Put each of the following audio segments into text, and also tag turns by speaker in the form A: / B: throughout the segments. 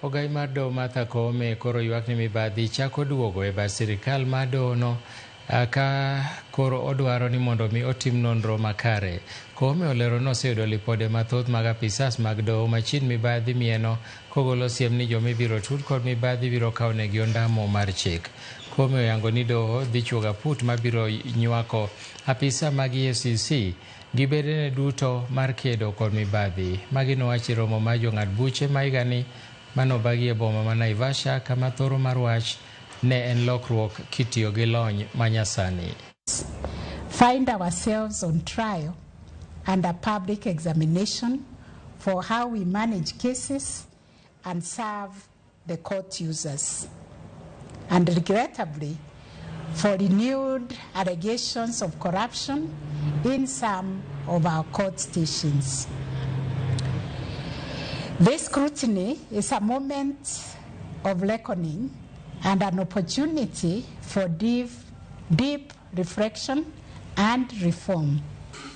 A: Ogai mar doho Martha Koome koro ywak ni mibadhi chako duogo e bad sirikal mar dohono ka koro odwaro ni mondo mi otim nonro makare. Koome olero ni oseyudo lipode mathoth mag apisas mag doho machien mibadhi mieno kogolo siem ni joma ibiro tud kod mibadhi biro kawo negi ondamo mar chik. Koome oyango ni doho dhi chuogo aput mabiro nywako apisa mag EACC gi bedene duto mar kedo kod mibadhi. Magi nowacho e romo mar jong'ad buche ma higani manobagi e boma ma Naivasha kama thoro mar wach ne en lokruok kitiyo gi lony manyasani.
B: Find ourselves on trial under public examination for how we manage cases and serve the court users. And regrettably, for renewed allegations of corruption in some of our court stations. This scrutiny is a moment of reckoning and an opportunity for deep, deep reflection and reform.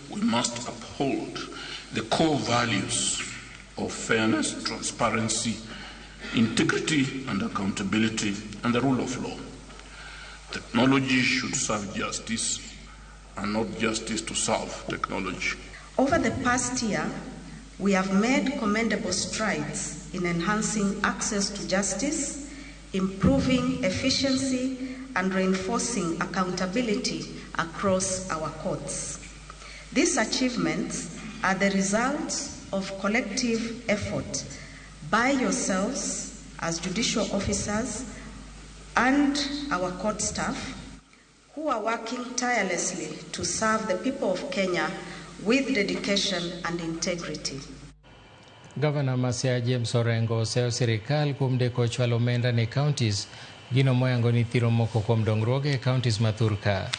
C: We must uphold the core values of fairness, transparency, integrity, and accountability, and the rule of law. Technology should serve justice and not justice to serve technology.
D: Over the past year, we have made commendable strides in enhancing access to justice, improving efficiency, and reinforcing accountability across our courts. These achievements are the result of collective effort by yourselves as judicial officers and our court staff who are working tirelessly to serve the people of Kenya with dedication and integrity.
A: Gavana ma Siaya James Orengo oseyo sirikal kuom deko chwalo omenda ne counties gino moyango ni thiro moko kuom dongruoge e counties ma thurka.